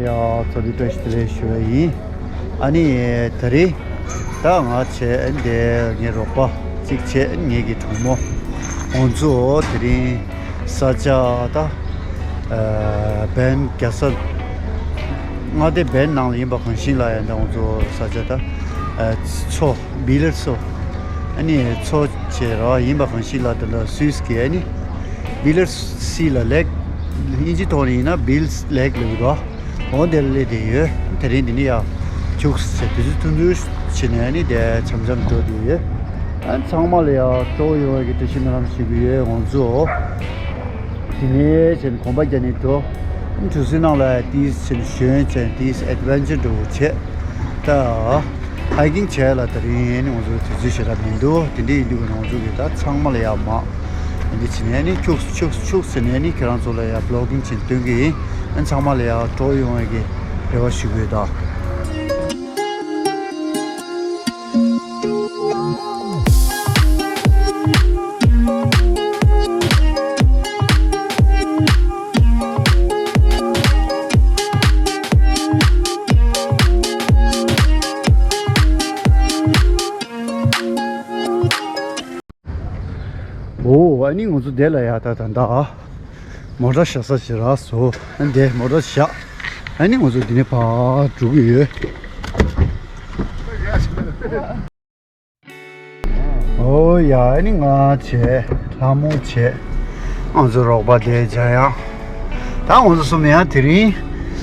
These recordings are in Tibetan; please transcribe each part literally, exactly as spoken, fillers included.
ཡ། ཚོ་འདི་བཀྲ་ཤིས་བདེ་ལེགས་ཞུ་བ་ཡིན། ཨ་ནི་དེ་རིང་ད་ང་བྱས་འདི་ངའི་རོགས་པ་གཅིག་བྱས་ངེད་ཀྱི་གྲོགས་མོ་ང་ཚོ་དེ་རིང་ས་ཆ་ད་བན་རྒྱ་ས་མངའ་སྡེ་བན་ནང་ལ་ཡིན་པ་གང་ཞིག་ལ་ཡང་ད་ང་ཚོ་ས་ཆ་ད་མཚོ་བི་ལར་མཚོ་ཨ་ནི་མཚོ་བྱས་ར་ཡིན་པ་གང་ཞིག་ལ་ད་ལ་སུད་སི་གི་ཨ་ནི་བི་ལར་སི་ལ་ལེག་དབྱིན་ཇི་ཐོག་ནས་ཡིན་ན་བིལ་ལེག་ལ་ཡོད་ར། འོ་དེར་སླེབས་བསྡད་ཡོད། དེ་རིང་འདི་ནས་ཡར་ཁྱུག་ཙམ་དུས་ཚོད་ཐུང་ཐུང་བྱས་ནས་ནི་དེ་འཆམ་འཆམ་འགྲོ་བསྡད་ཡོད། ཨ་ཚང་མ་ལ་ཡར་སྤྲོ་པོ་ཡོང་བའི་གི་བཀྲ་ཤིས་སྨོན་ལམ་ཞུ་གི་ཡོད། ང་ཚོ་འདི་ནས་བྱས་ནས་གོམ་པ་རྒྱག་ནས་འགྲོ། གྲུ་གཟིངས་ནང་ལ་ཏིས་བྱས་ནས་ཞོན་བྱས་ནས་ཏིས་ཨེ་ཌི་ཝེན་ཅར་འདྲ་བོ་བྱས། ད་ཧའི་ཀིང་བྱས་ལ་དེ་རིང་ནི་ང་ཚོ་དུས་ཚོད་ཞེ་དྲག་མི་འདུག་དེ་འདྲ་ཡིན་དུས་ང་ཚོ་གི་ད་ཚང་མ་ལ་ཡར་མ་འདི་བྱས་ནས་ནི་ཁྱུག་ཁྱུག་ཁྱུག་ཟེར་ནས་ནི་ཁྱེད་རང་ཚོ་ལ་ཡར་བི་ལོག་གིང་བྱས་ནས་སྟོན་གི་ཡིན། ཨ་ཚང་མ་ལ་ཡར་སྤྲོ་པོ་ཡོང་བའི་གི་རེ་བ་ཞུ་གི་ཡོད་ད། འོ་ཨ་ནི་ང་ཚོ་དེ་ལ་ཡ་ད་ད་ད་མོ་ཊ་བཞག་ས་ཞིག་རག་སོང་། ཨ་ནི་དེ་མོ་ཊ་བཞག་ཨ་ནི་ང་ཚོ་འདི་ནས་ཕར་འགྲོ་གི་ཡོད། འོ་ཡ། ཨ་ནི་ང་བྱས། ལྷ་མོ་བྱས། ང་ཚོ་རོགས་པ་དེ་འཇམ་དབྱངས། ད་ང་ཚོ་གསུམ་ཡང་དེ་རིང་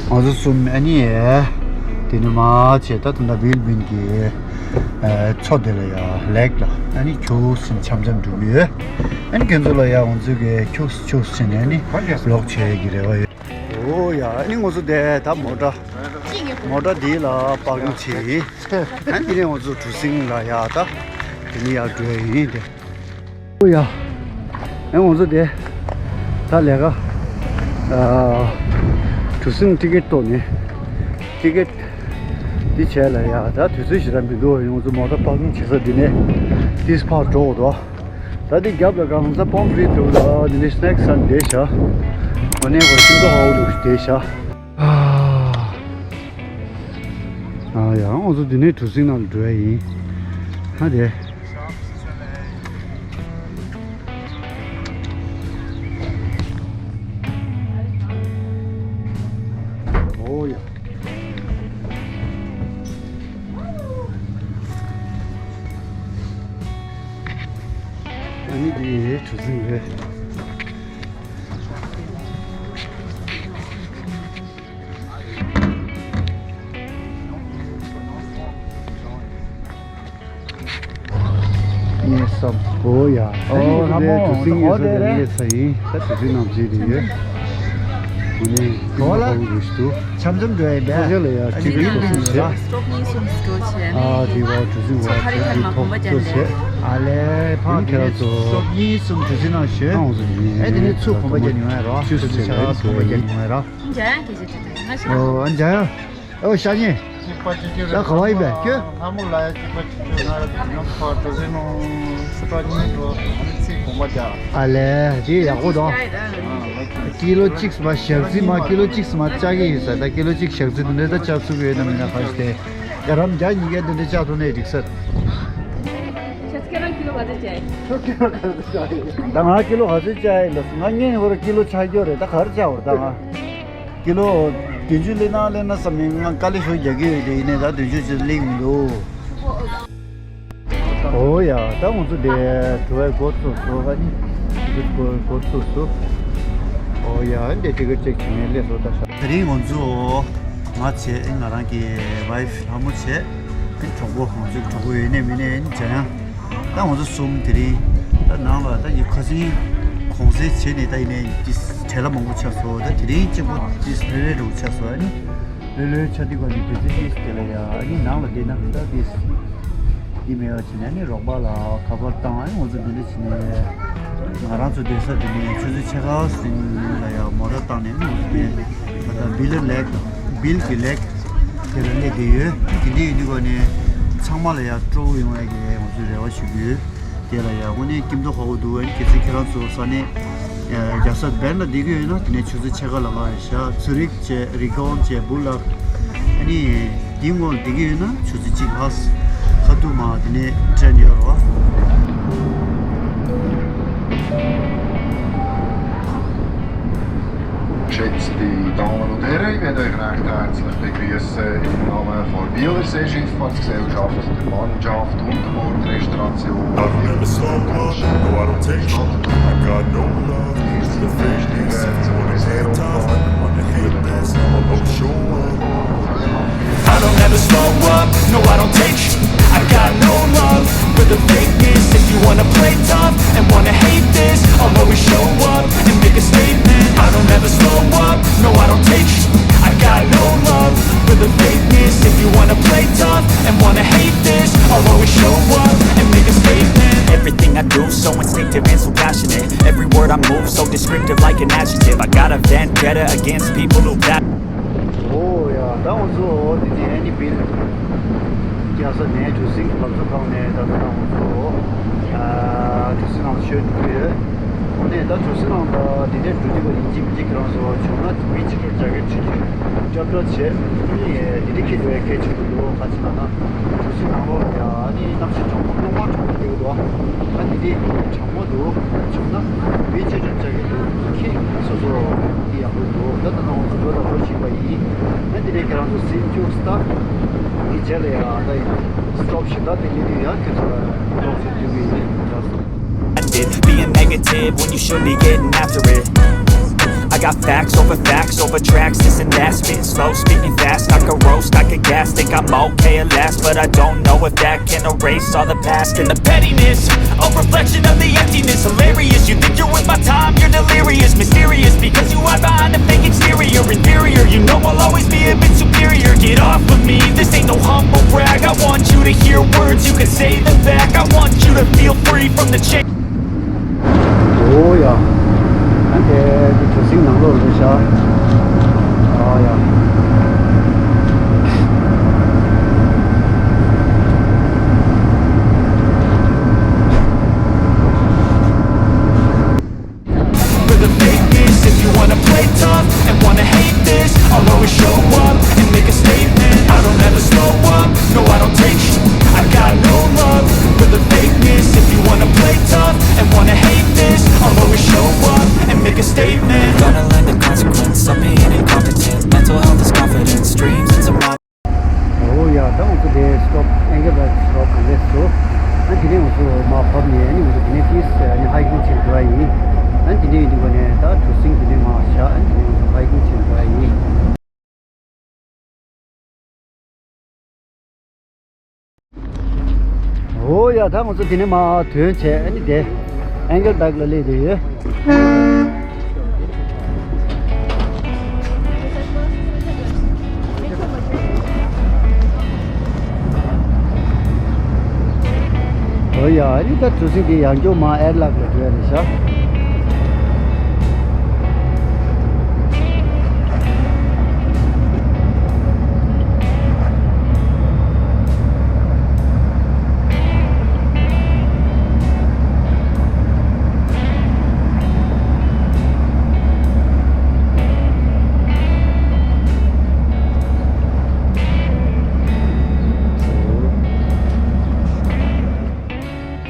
ང་ཚོ་གསུམ་ཨ་ནི་ཡ། དེ་ནི་མ་བྱས་ད་ད་ལྟ་བིལ་བིན་གྱི་མཚོ་དེ་ལ་ཡ་ལེག་ལ་ཨ་ནི་ཁྱུག་ཙམ་འཆམ་འཆམ་འགྲོ་གི་ཡོད། ཨ་ནི་ཁྱེད་ཚོ་ལ་ཡ་ང་ཚོ་གི་ཁྱུག་ཁྱུག་ཟེར་ནས་ཨ་ནི་ལོག་བྱེད་ཀྱི་རེ་བ་ཡོད། འོ་ཡ། ཨ་ནི་ང་ཚོ་དེ་ད་མོ་ཊ་མོ་ཊ་འདི་ལ་པར་ཀིང་བྱས་ཡིན། ཨ་ནི་དེ་ནས་ང་ཚོ་གྲུ་གཟིངས་ལ་ཡ་ད་དེ་ནས་ཡར་འགྲོ་ཡ་ཡིན་དེ། ཨོ་ཡ། ཨེ་ང་ཚོ་དེ་ད་ལས་ཀ་ཨ་གྲུ་གཟིངས་ཊི་ཀེ་ཊི་ཐོག་ནས་ཊི་ཀེ་ཊི་འདི་བྱས་ལ་ཡ་ད་དུས་ཚོད་ཞེ་དྲག་མི་འདུག་ང་ཚོ་མོ་ཊ་པར་ཀིང་བྱེད་ས་འདི་ནས་ཏིས་ཕར་འགྲོ་དགོས་འདུག་ད་འདི་རྒྱབ་ལ་གང་ས་པོམ་ཕི་རི་འདུག་ལ་འདི་ནས་སི་ནེག་ས་འདི་བཞག་ཨ་ནི་ང་ཁྱིམ་ཚང་ཧའོ་འདུག་དེ་བཞག་ཨ་ཡ། ང་ཚོ་འདི་ནས་གྲུ་གཟིངས་ནང་ལ་འགྲོ་ཡ་ཡིན། ཧ་དེ། འོ་ཡ། ཨ་ནི་འདི་གྲུ་གཟིངས་རེད། ངས་བསམ། ཨོ་ཡ། ཨོ་ལྷ་མོ་གྲུ་གཟིངས་ཡོད་ས་དེ་ལ་སླེབས་ཚར་ཡིན། ད་གྲུ་གཟིངས་ནང་བྱས་དེ་ཡོད། འོ་ནས་ཀུན་ཨོ་ལ་ལ་ཧོ་རུ་ཞུ། འཆམ་འཆམ་འགྲོ་ཡིན་པས། ཁ་ཤས་ལ་ཡ་ཨ་གཅིག་ནི་གི་ནང་གྲུ་གཟིངས་ནས་བྱས། སྟོབས་གཉིས་གསུམ་སྐྱོ་བྱས་ནས། ཨ་དེ་བ་གྲུ་གཟིངས་བ་ཚོ་ཁ་རི་བྱས་ཁ་དེ་ནང་ཐོག་གོམ་པ་ཚོ་རྒྱག་བྱས། ནས། ཨ་ལས་ཕར། ཨ་ནི་ཁྱེད་རང་ཚོ་སྟོབས་གཉིས་གསུམ་གྲུ་གཟིངས་ནང་ཞོན། ཨ་འོ་ཚོ་ཡིན། ཨ་དེ་ནས་ཚུར་གོམ་པ་རྒྱག་ནི་ཡོང་ཡ་རོ། ཆུ་ཚོད་ཆ་ཁ་གོམ་པ་རྒྱག་ནི་ཡོང་ཡ་རོ། འཇའ་ཡང་སྐད་ཆ་དྲིས་དང་ང་ཞོ། ཨོ་ཨ་འཇའ་ཡང་། ཨོ་ཤ་ཉེ། གཅིག་པ་གཅིག་གཅིག་ད་ག་བ་ཡིན་པས་ཁྱོད། ལྷ་མོ་ལ་ཡ་གཅིག་པ་གཅིག་གཅིག་ང་ཡང་ཁ་གྲུ་གཟིངས་ནང་སྤྲོ་ཉིན་འགྲོ་ཨ་ནི་ཚིག་གོམ་པ་རྒྱག་ཨ་ལས་དེ་ཡག་པོ་འདུག་ཀི་ལོ་གཅིག་མ་ཞག་རྩི་མ་ཀི་ལོ་གཅིག་མ་བཅག་གི་ཡིན་ས། ད་ཀི་ལོ་གཅིག་ཞག་རྩི་དེ་འདྲ་ད་བཅག་ཚུགས་ཡོད་ན་མིན་ན་ག་ཞིག་དེ། ཡ་རམ་བརྒྱ་ཉིས་བརྒྱ་དེ་འདྲ་བཅག་ཐུབ་ནའི་འགྲིག་ས། ཁྱེད་ཚོ་ཁྱེད་རང་ཀི་ལོ་ག་ཚོད་བཅག་ཡིན། ཁྱོད་ཀི་ལོ་ག་ཚོད་བཅག་ཡིན། ད་ང་ཀི་ལོ་ག་ཚོད་བཅག་ཡིན་ལ་ང་གཉིས་ཧོར་ཀི་ལོ་ཆགས་རྒྱུ་རེད། ད་ག་རེ་བཅག་བར་ད་ང་། ཀི་ལོ་བདུན་ཅུ་སླེབས་ན་སླེབས་ན་བསམ་ནས་ང་དཀའ་ལས་ཞེ་པོ་རྒྱག་གི་ཡོད་དེ། ཡིན་ནའི་ད་བདུན་ཅུ་ཅིག་སླེབས་མི་འདུག་ཨོ་ཡ། ད་ང་ཚོ་དེ་བྲོ་བའི་འགོ་ཚུགས་སོང་། ཨ་ནི་འདི་འགོ་འགོ་ཚུགས་སོང་། ཨོ་ཡ། འདི་ཏི་ཀེ་ཊི་ཅེག་བྱས་ནས་སླེབས་སོང་ད་ཤག་དེ་རིང་ང་ཚོ་ང་བྱས་ང་རང་གི་ཝའི་ཕི་ལྷ་མོ་བྱས་གྲོགས་པོ་ང་ཚོའི་གྲོགས་པོ་ཡོད་ནའི་མེད་ནའི་འཇའ་ཡང་། ད་ང་ཚོ་གསུམ་དེ་རིང་ད་ནང་ལ་ད་ཡི་ཁ་སང་གུང་སེང་བྱས་ནས་ད་ཡིན་ནའི་འདི་བྲེལ་བ་མང་པོ་ཆགས་སོང་། ད་དེ་རིང་གཅིག་པོ་འདི་ལྷོད་ལྷོད་འདྲ་པོ་ཆགས་སོང་། ཨ་ནི་ལྷོད་ལྷོད་ཆགས་དུས་ག་ནས་དུས་ཚོད་ཏིས་དེ་ལ་ཡ་ཨ་ནི་ནང་ལ་བསྡད་ན་ད་ཏིས་འདི་མེད་པ་བྱས་ནས་ཨ་ནི་རོགས་པ་ལ་ཁ་པར་བཏང་། ཨ་ནི་ང་ཚོ་འདི་འདྲ་བྱས་ནས་ང་རང་ཚོ་སྡོད་ས་འདི་ནས་ཆུ་ཚོད་ཕྱེད་ཀ་ཙམ་ལ་ཡ་མོ་ཊ་བཏང་ནས་ཨ་ནི་ང་ཚོ་འདི་ད་ལྟ་བིལ་ལེག་བིལ་གྱི་ལེག་དེ་ལ་སླེབས་བསྡད་ཡོད། དེ་འདྲ་ཡིན་དུས་ག་ནས་ཚང་མ་ལ་ཡ་སྤྲོ་པོ་ཡོང་བའི་གི་ང་ཚོས་རེ་བ་ཞུ་གི་ཡོད། དེ་ལ་ཡ་དངོས་གནས་སྐྱིད་མདོག་ཁ་པོ་འདུག་ཨ་ནི་གལ་སྲིད་ཁྱེད་རང་ཚོ་ས་གནས་ རྒྱལ་ས་བེར་ལ་བསྡད་ཀྱི་ཡོད་ན་དེ་ནས་ཆུ་ཚོད་ཕྱེད་ཀ་ལ་ལངས་རེད་ཤག་ཚུ་རིག་བྱས་རི་གོན་བྱས་སྦུག་ལ། ཨ་ནི་དེའི་སྔོན་ལ་བསྡད་ཀྱི་ཡོད་ན་ཆུ་ཚོད་གཅིག་ལྷག་ཁ་ཐུག་མ་དེ་ནས་ཊེན་ཡོད་རེད་བ། Geschätzte Damen und Herren, ich werde euch recht herzlich begrüssen im Namen von Bieler Seeschifffahrtsgesellschaft, der Mannschaft und der Bordrestauration. I've never slow up, no, I don't take shit. I got no love for the fakeness. If you wanna play tough, wanna hate this, I'ma show up. I don't ever slow up, no, I don't take shit. I got no love for the fakeness. If you wanna play tough and wanna hate this, I'll always show up and make a statement. I don't ever slow up, no, I don't take shit. I got no love for the fakeness. If you wanna play tough and wanna hate this, I'll always show up and make a statement. Everything I do so instinctive and so passionate. Every word I move so descriptive like an adjective. I got a vendetta against people who bat- ཨོ་ཡ། ད་ང་ཚོ་འདི་ནས་ཨ་ནི་བིལ་རྒྱལ་ས་ནས་གྲུ་གཟིངས་བབས་ཚུགས་ཁང་ནས་ད་ལྟ་ང་ཚོ་ཨ་གྲུ་གཟིངས་ནང་ཞོན་འགྲོ་གི་ཡོད། ཨ་ནི་ད་གྲུ་གཟིངས་ནང་ད་འདི་ནས་འགྲོ་དུས་པ་ཡིན་གཅིག་མིན་གཅིག་ཁྱེད་རང་ཚོ་བྱུང་ན་མི་གཅིག་གིས་རྒྱ་སྐད་ཁྲིད་ཀྱི་ཀྲབ་ཀྲབ་བྱས། ཨ་ནི་འདི་འདྲ་ཁྱེད་ཚོས་སྐད་ཆ་གོ་འདུག་ག་ཅི་ལབ་ན་གྲུ་གཟིངས་ནང་ལོགས་ཡ་ཨ་ནི་གནམ་གཤིས་གྲང་མོ་གློག་དམར་གྲང་མོ་སྟེར་གི་འདུག་ཨ་འདི་འདྲ་གྲང་མོ་འདུག་བྱུང་ན་མི་ཆེ་ཆུང་བྱ་གི་འདུག་ཁྱེད་སོ་སོ་འདི་ཡག་པོ་འདུག་ད་ལྟ་ནང་ང་ཚོ་འགྲོ་དང་འགྲོ་བཞིན་པ་ཡིན། ཨ་འདི་ནས་ཁྱེད་རང་ཚོ་ཟིན་བཅུག་སྟབས་འདི་རྗེས་ལ་ཡང་ད་ཡིན་སི་ཊོབ་ཞིག་ད་དེ་ཉིད་དུ་ཡང་ཁྱེད་ཚོ་ལ་ཏོག་ཙམ་འདུག་གི་ཡིན། Being negative when you should be getting after it. I got facts over facts over tracks, this and that, spitting slow, spitting fast, I could roast, I could gas, think I'm okay at last, but I don't know if that can erase all the past and the pettiness, a reflection of the emptiness, hilarious, you think you're with my time, you're delirious, mysterious, because you hide behind a fake exterior, inferior, you know I'll always be a bit superior, get off of me, this ain't no humble brag, I want you to hear words, you can say them back, I want you to feel free from the chain. ཨོ་ཡ། ཨ་དེ་དེ་གྲུ་གཟིངས་ནང་ལོགས་རེད་ཤག་ཨོ་ཡ། For the fakeness, if you wanna play tough and wanna hate this, I'll always show up and make a statement. I don't ever slow up, no, I don't take shit. I got no love for the fakeness. If you wanna play tough and wanna hate this, I'll always show up and make a statement. Gonna learn the consequence of being incompetent. Mental health is confidence, dreams and some ཨོ་ཡ། ད་ང་ཚོ་དེ་སི་ཊོབ་ཨེང་གལ་བེག་སི་ཊོབ་གི་ལེགས་སུ། ཨ་དེ་ནས་ང་ཚོ་མར་བབས་ནས་ཨ་ནི་ང་ཚོ་དེ་ནས་ཏིས་ཨ་ནི་ཧའི་ཀིང་བྱེད་འགྲོ་བ་ཡིན། ཨ་དེ་ནས་ཡིན་དུས་ནས་ད་གྲུ་གཟིངས་དེ་ནས་མར་བཞག་ཨ་དེ་ནས་ང་ཚོ་ཧའི་ཀིང་བྱེད་འགྲོ་བ་ཡིན། ཨོ་ཡ། ད་ང་ཚོ་དེ་ནས་མར་ཐོན་བྱས་ཨ་ནི་དེ་ཨེང་གལ་བེག་ལ་སླེབས་བསྡད་ཡོད། ཨོ་ཡ། ཨ་ནི་ད་གྲུ་གཟིངས་དེ་ཡང་བསྐྱར་མར་ཨེ་ཌི་ལེཌ་ལ་འགྲོ་ཡ་རེད་ཤག་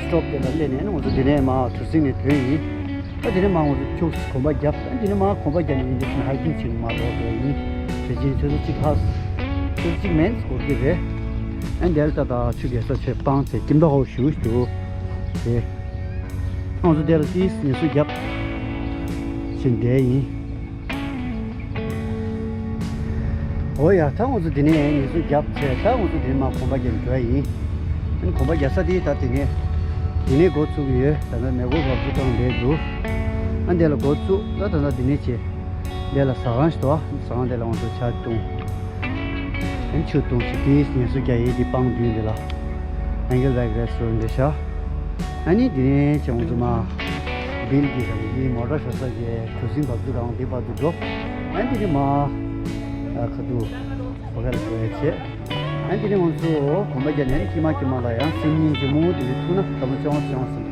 སི་ཊོབ་དེ་ལ་སླེབས་ནས་ང་ཚོ་དེ་ནས་མར་གྲུ་གཟིངས་ནས་ཐོན་ཡིན། ད་དེ་ནས་མར་ང་ཚོ་ཁྱུག་ཙམ་གོམ་པ་བརྒྱབ། ཨ་དེ་ནས་མར་གོམ་པ་བརྒྱབ་ནས་ཡིན་དེ་བཞིན་ཧའི་ཀིང་བྱེད་ནས་མར་ལོག་འགྲོ་ཡིན། དེ་བཞིན་ཆུ་ཚོད་གཅིག་ལྷག་ཆུ་ཚོད་གཅིག་མིན་འགོར་གྱི་རེད། ཨ་འདིར་ད་ད་ཆུ་རྐྱལ་ས་ཆོད་སྤང་ཚེ་ཀིམ་ད་ཧོ་ཞུ་ཞུ་དེ། ང་ཚོ་དེ་ལ་ཏིས་ངལ་གསོ་བརྒྱབ་བཞིན་བསྡད་ཡིན། ཨོ་ཡ། ད་ང་ཚོ་འདི་ནས་ངལ་གསོ་བརྒྱབ་བྱས་ད་ང་ཚོ་འདི་ནས་མར་གོམ་པ་རྒྱག་འགྲོ་ཡ་ཡིན། ཨ་ནི་གོམ་པ་རྒྱག་ས་དེ་ད་དེ་ནས་འདི་ནས་འགོ་ཚུགས་ཀྱི་ཡོད། ད་ལྟ་མེ་འཁོར་བབས་ཚུགས་སྟངས་འདིར་འདུག་ཨ་འདི་ལ་འགོ་བཙུགས། ད་ད་ལྟ་འདི་ནས་བྱས་འདི་ལ་ཟ་ཁང་ཞིག་འདུག་ཨ་ཟ་ཁང་འདི་ལ་ང་ཚོ་ཇ་བཏུང་། ཨ་ནི་ཆུ་བཏུང་ཞིག་དེའི་ངལ་གསོ་རྒྱག་ཡས་དེ་སྤང་མདུན་འདི་ལ་ཨེང་གལ་བེག་རེ་སི་ཊོ་རན་ཊི་རེད་ཤག་ཨ་ནི་འདི་ནས་བྱས་ང་ཚོ་མར་བིལ་གྱི་རང་གི་མོ་ཊ་བཞག་ས་གི་གྲུ་གཟིངས་བབས་ཚུགས་སྒང་འདི་བར་དུ་འགྲོ། ཨ་ནི་འདི་ནས་མར་ཨ་ཁ་ཐུག་ཧོ་ཊེལ་འགྲོ་ཡ་བྱས། ཨ་ནི་འདི་ནས་ང་ཚོ་གོམ་པ་རྒྱག་ནས་ཨ་ནི་དཀྱིལ་མ་དཀྱིལ་མ་ལ་ཡང་སིན་ཉིན་ཇི་མོ་འདི་ནས་ཐུག་ན་ད་མོ་ཅོང་ཅོང་ཟིན།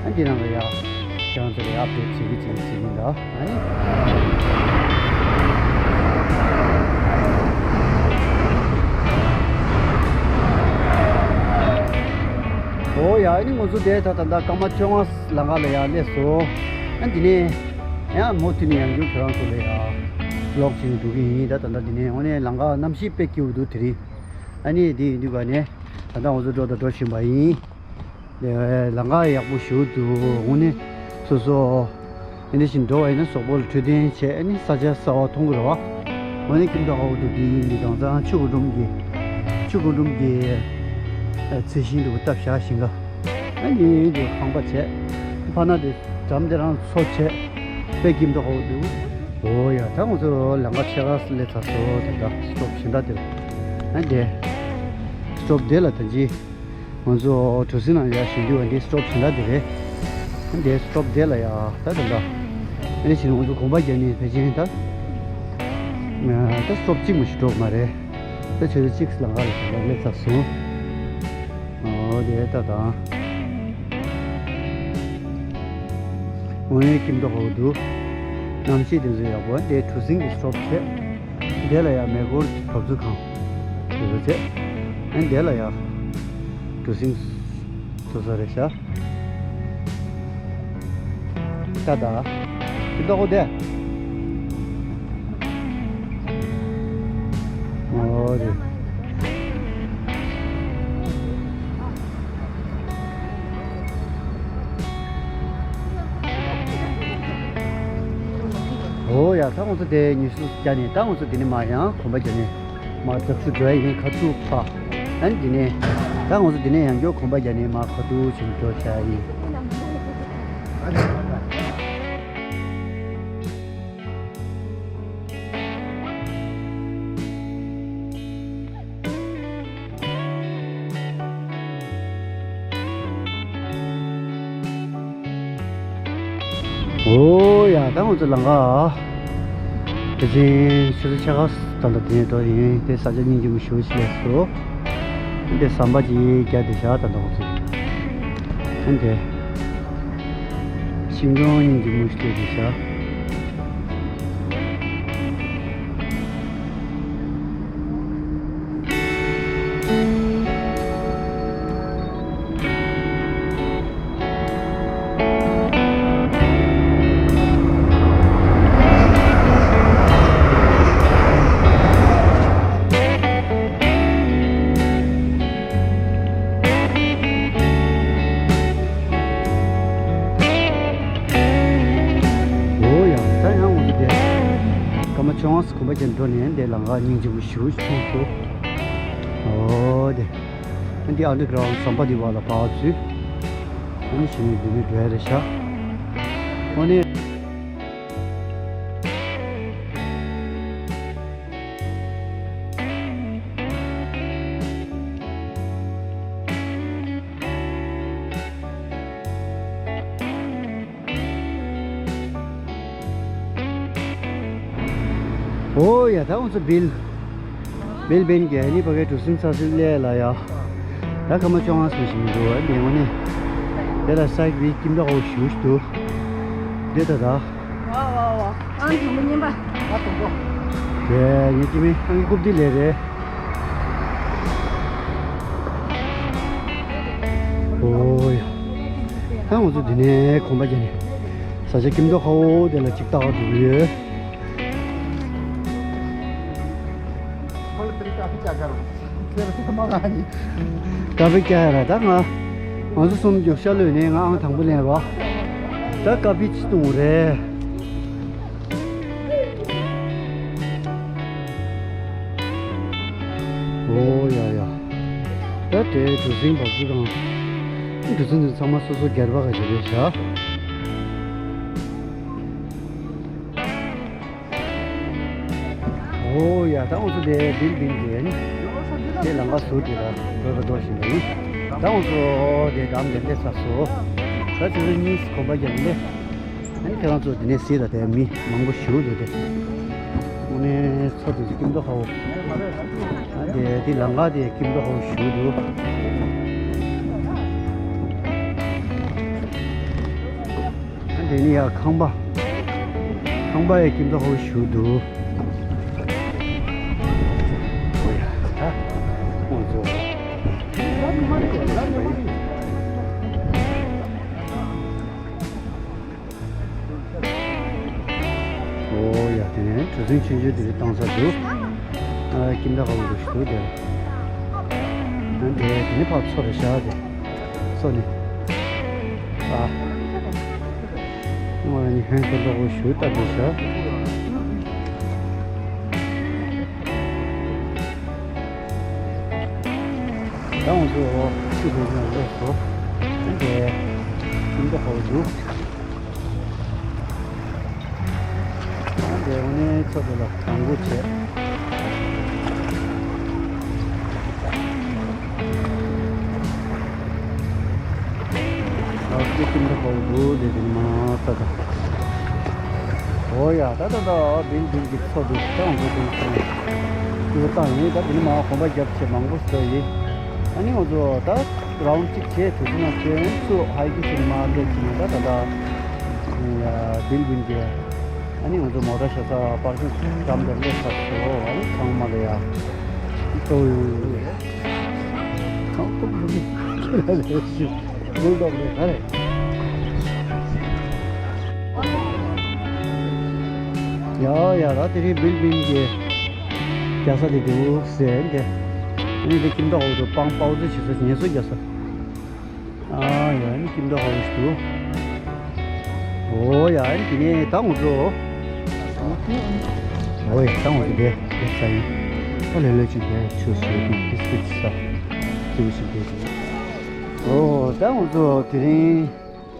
ཨ་ནི་འདི་ནང་ལ་ཡ་ ཁྱེད་རང་ཚོ་ལ་ཨབ་ཌེཊ་བྱེད་ཀྱི་བྱེད་ཀྱི་བྱེད་ཀྱི་འདུག་ཨ་ནི། ཨོ་ཡ། ཨ་ནི་ང་ཚོ་དེ་ད་ད་ད་སྐར་མ་བཅོ་ལྔ་ལམ་ཁ་ལ་ཡར་སླེབས་སོང་། ཨ་འདི་ནས་ཡང་མུ་མཐུད་ནས་ཡང་བསྐྱར་ཁྱེད་རང་ཚོ་ལ་ཡང་བི་ལོག་བྱེད་ནས་འགྲོ་གི་ཡིན། ད་ད་ད་འདི་ནས་འོ་ནས་ལམ་ཁ་གནམ་གཤིས་དཔེ་སྐྱིད་པོ་འདུག་དེ་རིང་། ཨ་ནི་འདི་ཡིན་དུས་ག་ནས་ད་ད་ང་ཚོ་འགྲོ་ད་འགྲོ་བཞིན་པ་ཡིན། ལམ་ཁ་ཡག་པོ་ཞེ་པོ་འདུག་དངོས་གནས་སོ་སོ་ཨ་འདི་བཞིན་འགྲོ་བ་ཡིན་ན་གཟུགས་པོ་ལ་འཕྲོད་བསྟེན་བྱས། ཨ་ནི་ས་ཆ་གསར་པ་མཐོང་གི་རེད་བ། དངོས་གནས་ཁྱིམ་ཐོག་ཁ་པོ་འདུག་དེ་ཡིན་དུས་དྭངས་གཙང་ཆུ་ཁུང་ཁྲོམ་གྱི་ཆུ་ཁུང་ཁྲོམ་གྱི་ཨ་རྩི་ཤིང་འདྲ་པོ་བཏབ་བཞག་ཞིང་ཁ། ཨ་ནི་དེ་ཁང་པ་བྱས། ཕ་ན་དེ་འགྲམ་དེ་རང་མཚོ་བྱས། དཔེ་ཁྱིམ་ཐོག་ཁ་པོ་འདུག་ཨོ་ཡ། ད་ང་ཚོ་ལམ་ཁ་ཕྱེད་ཀ་སླེབས་ཚར་སོང་། ད་ལྟ་སི་ཊོབ་གཞན་དག་དེ་རེད། ཨ་འདི་སི་ཊོབ་དེ་ལ་ད་ཅི་ང་ཚོ་གྲུ་གཟིངས་ནང་ཡར་བཞེངས་དུས་འདི་སི་ཊོབ་གཞན་དག་དེ་རེད། ཨ་འདི་སི་ཊོབ་དེ་ལ་ཡ་ད་ད་ད་ཨ་ནི་ཕྱིན་ང་ཚོ་གོམ་པ་རྒྱག་ནས་ཕལ་ཆེར་ད་ད་སི་ཊོབ་གཅིག་མ་ཞིག་འགྲོ་གི་མ་རེད། ད་ཆུ་ཚོད་གཅིག་ལམ་ཁ་ལ་ད་སླེབས་ཚར་སོང་། ཨོ་དེ་ད་ད། དངོས་གནས་ཁྱིམ་ཐོག་ཁ་པོ་འདུག་གནམ་གཤིས་དེ་ཚོ་ཡག་པོ། དེ་གྲུ་གཟིངས་ཀྱི་སི་ཊོབ་བྱས། དེ་ལ་ཡ་མེ་འཁོར་གྱི་བབས་ཚུགས་ཁང་དེ་ཚོ་བྱས། ཨ་དེ་ལ་ཡ་གྲུ་གཟིངས་བཟོ་ས་རེད་ཤག་ད་ད། ཁྱིམ་ཐོག་ཁ་པོ་དེ། ཨོ་རེད། ཨོ་ཡ། ད་ང་ཚོ་དེ་ཉི་ཤུ་བརྒྱ་ནས། ད་ང་ཚོ་དེ་ནས་མར་ཡང་གོམ་པ་རྒྱག་ནས་མར་འདྲ་བཤུས་འགྲོ་ཡ་ཡིན། ཁ་ཐུག་ཕ། ཨ་ནི་དེ་ནས་ད་ང་ཚོ་དེ་ནས་ཡང་བསྐྱར་གོམ་པ་རྒྱག་ནས་མར་ཁ་ཐུག་བྱས་ནས་འགྲོ་བྱ་ཡ་ཡིན། ཨོ་ཡ། ད་ང་ཚོ་ལམ་ཁ་དེ་བཞིན་ཆུ་ཚོད་ཕྱེད་ཀ་ད་ལྟ་དེ་ནས་འགྲོ་ཡིན། དེ་ས་ཆ་སྙིང་རྗེ་མོ་ཞེ་པོ་ཞིག་སླེབས་སོང་། འདི་ཟམ་པ་ཅིག་བརྒྱབ་བསྡད་ཤག་ད་ལྟ་ང་ཚོ། ཨ་འདི་ཤིང་སྡོང་སྙིང་རྗེ་མོ་ཞིག་སླེབས་བསྡད་ཤག་ཨོ་ཡ། ད་ཡང་འོང་དུས་དེ་སྐར་མ་བཅོ་ལྔ་གོམ་པ་རྒྱག་འགྲོ་ནས་དེ་ལམ་ཁ་སྙིང་རྗེ་པོ་ཞེ་པོ་ཞིག་མཐོང་སོང་། ཨོ་དེ། ཨ་འདི་ཨན་ཌར་གྷ་རའུན་ཌི་ཟམ་པ་འདི་བར་ལ་ཕར་ཚུར། ཨ་ནི་ཞིག་ནས་འདི་ནས་འགྲོ་ཡ་རེད་ཤག་ཨོ་ནི། ཨོ་ཡ། ད་ང་ཚོ་བིལ། བིལ་བིན་གྱི་ཨ་ནི་ཕ་གའི་གྲུ་གཟིངས་ཚ་ཚུལ་ལས་ལ་ཡ། ད་སྐར་མ་བཅོ་ལྔ་ཙམ་ཞིག་འགྲོ་བ་འདི་ངོ་ནས། དེ་ལ་སའིཌ་བིའུ་ཁྱིམ་ཐོག་ཁ་པོ་ཞེ་པོ་ཞིག་འདུག་འདི་ད་ད། ཝ་ཝ་ཝ། ཨང་དང་པོ་མཉེན་པ། ཨ་དང་པོ། དེ་ངའི་སྐྱེ་དམན་ཨང་ཀི་རྐུབ་སྟེགས་ལས་རེད། ཨོ་ཡ། ད་ང་ཚོ་འདི་ནས་གོམ་པ་རྒྱག་ནས་ས་ཆ་ཁྱིམ་ཐོག་ཁ་པོ་དེ་ལ་ཅིག་ལྟ་ག་འགྲོ་གི་ཡོད། ཀ་ཕི་རྒྱག་ཡ་ར། ད་ང་ང་ཚོ་གསུམ་རྒྱུགས་ཤར་ལོས་ནས་ང་ཨང་དང་པོ་ལེན་རོགས། ད་ཀ་ཕི་ཅི་བཏུང་རེད། ཨོ་ཡ་ཡ། ད་དེ་གྲུ་གཟིངས་བབས་ཚུལ་དང་། གྲུ་གཟིངས་དེ་ཚང་མ་སོ་སོ་སྒེར་པ་ག་ཅིག་རེད་ཤག་ཨོ་ཡ། ད་ང་ཚོ་དེ་བིལ་བིན་གྱི་ཨ་ནི་དེ་ལམ་ཁ་ཟུར་དེ་ལ་འགྲོ་ག་འགྲོ་བཞིན་པ་ཡིན། ད་ང་ཚོ་དེ་འགྲམ་དེ་སླེབས་ཚར་སོང་། ད་ཆུ་ཚོད་གཉིས་གོམ་པ་རྒྱག་ནས། ཨ་ནི་ཁྱེད་རང་ཚོ་དེ་ནས་གཟིགས་དང་། དེ་མི་མང་པོ་ཞེ་པོ་འདུག་སྟེ། དངོས་གནས་མཚོ་དེ་ཚོ་སྐྱིད་མདོག་ཁ་པོ། ཨ་དེ་དེ་ལམ་ཁ་དེ་སྐྱིད་མདོག་ཁ་པོ་ཞེ་པོ་འདུག་ཨ་ དེ་ནི་ཡ་ཁང་པ། ཁང་པ་ཡ་ཁྱིམ་ཚང་ཧོ་ཞུ་འདུག་ཨོ་ཡ་ད་ཁོང་ཚོ། ཨོ་ཡ་དེ་ནས་གྲུ་གཟིངས་ཆུང་ཆུང་དེ་རིང་བཏང་ས་འདུག་ཨ་ཁྱིམ་བདག་ཧོ་འདུག་ཞུ་འདུག་དེ་ལ། ཨ་དེ་དེ་ནི་ཕར་མཚོ་རེད་ཤག་དེ། མཚོ་ནི། ཨ། ང་ནི་ཧན་ཁོ་འདྲ་བོ་ཞུ་ལྟ་དེ་ཤག་ད་ང་ཚོ་ཆུ་དེ་ནས་ལོག་སོ། ཨ་དེ་ཁྱིམ་བདག་ཧོ་འདུག་ཨ་འདྲེ་འོ་ནས་ཚོ་དེ་ལ་དང་པོ་བྱས། ཨ་ཙི་ཀིན་ད་ཧོ་བུ་དེ་དེ་མ་ས་ད། ཨོ་ཡ་ད་ད་ད་བིན་བིན་གྱི་ཚོ་དེ་ད་འོ་དེ་དེ་ཚོ་ནས་ཀུ་བཏང་ཡིན། ད་དེ་ནི་མ་གོམ་པ་རྒྱབ་བྱས་མང་པོ་བཟོ་ཡིན། ཨ་ནི་ང་ཚོ་ད་རའུན་གཅིག་བྱས་དུས་ཚོད་ན་ཁྱོད་ཚོ་ཧའི་ཀིང་བྱས་ནས་མ་སླེབས་ཀྱི་ཡིན། ད་ད་ད་བིན་བིན་གྱི། ཨ་ནི་ང་ཚོ་མོ་ཊ་ཞོགས་པ་པར་ཀིང་འགྲམ་དུ་སླེབས་ཚར་སོང་། ཨ་ནི་ཚང་མ་ལ་ཡ་ཏོ་ཡོ་ཡོ་ཡོ་ཡ་ཁང་ཁོག་རུ་མི་ཁྱེད་ལ་ལས་ཞིག་མུལ་འགྲོ་རེད་ག་རེད། ཡ་ཡ་ར་དེ་རིང་བིལ་བིན་གྱི་རྒྱ་ས་དེ་འདུག་ཟེར་འདི། ཨ་ནི་དེ་ཁྱིམ་བདག་འོག་ཏུ་པང་པའོ་ཙི་བྱེད་ས་ངལ་གསོ་རྒྱག་ས། ཨ་ཡ་ཨ་ནི་ཁྱིམ་བདག་ཧོ་ཞུ། ཨོ་ཡ་ཨ་ནི་དེ་ནས་ད་ང་ཚོ། ཨོ་ཡ་ད་ང་ཚོ་དེ་དེ་ས་ཡིན། ད་ལས་ལས་ཅིག་དེ་ཆུ་ཞོད་དེ་བི་སི་ཀིཊ་ས་དེ་བཞིན་དེ་བཞིན། ཨོ་ད་ང་ཚོ་དེ་རིང་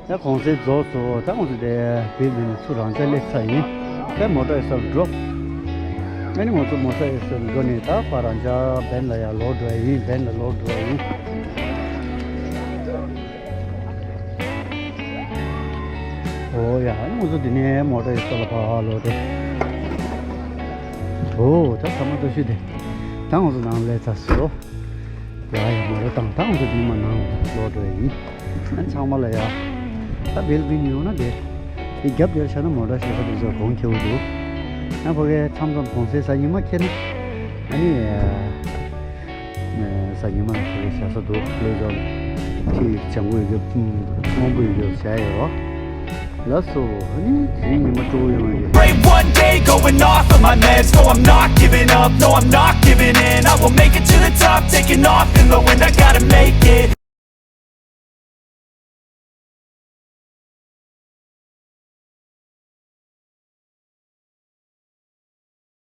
ད་གུང་སེང་རྫོགས་སོང་། ད་ང་ཚོ་དེ་བིལ་བིལ་ནས་ཚུར་རང་ཅག་སླེབས་ཚར་ཡིན། ད་མོ་ཊ་ཨེ་སར་འགྲོ། ཨ་ནི་ང་ཚོ་མོ་ཊ་ཨེ་སར་འགྲོ་ནས་ད་ཕར་རང་ཅག་བན་ལ་ཡར་ལོག་འགྲོ་ཡ་ཡིན། བན་ལ་ལོག་འགྲོ་ཡ་ཡིན། ཨོ་ཡ་ཨ་ནི་ང་ཚོ་འདི་ནས་མོ་ཊ་ཡོད་ས་ལ་ཕར་ལོག་འགྲོ། ཨོ་ད་ཚང་མ་ལྟ་ཞུ་དེ། ད་ང་ཚོ་ནང་སླེབས་ཚར་སོང་། ཡ་ཡ་མོ་ཊ་བཏང་། ད་ང་ཚོ་འདི་མ་ནང་ལོག་འགྲོ་ཡ་ཡིན། ཨ་ནི་ཚང་མ་ལ་ཡ། ད་བིལ་བིན་ཡོང་ན་དེ། དེ་རྒྱབ་དེར་བཞག་ན་མོ་ཊ་ཞོགས་པ་དེ་ཚོ་གོང་ཁེ་བོ་འདུག་ཨ་ཕ་གི་མཚམས་མཚམས་གུང་སེང་གཟའ་ཉི་མ་ཁེལ་ན། ཨ་ནི། གཟའ་ཉི་མ་ལ་ཕ་གི་བཞག་ས་འདུག་ལོས་ཚོ། ཁྲི་ལྗང་གུ་ཡོད་རྒྱུ། སྔོན་པོ་ཡོད་རྒྱུ་བྱས་ཡོད། ལགས་སོ། ཨ་ནི་དེ་རིང་ཉི་མ་སྤྲོ་པོ་ཡོང་བ་ཡིན། Brave one day, going off of my meds. No, I'm not giving up. No, I'm not giving in. I will make it to the top, taking off in the wind. I gotta make it.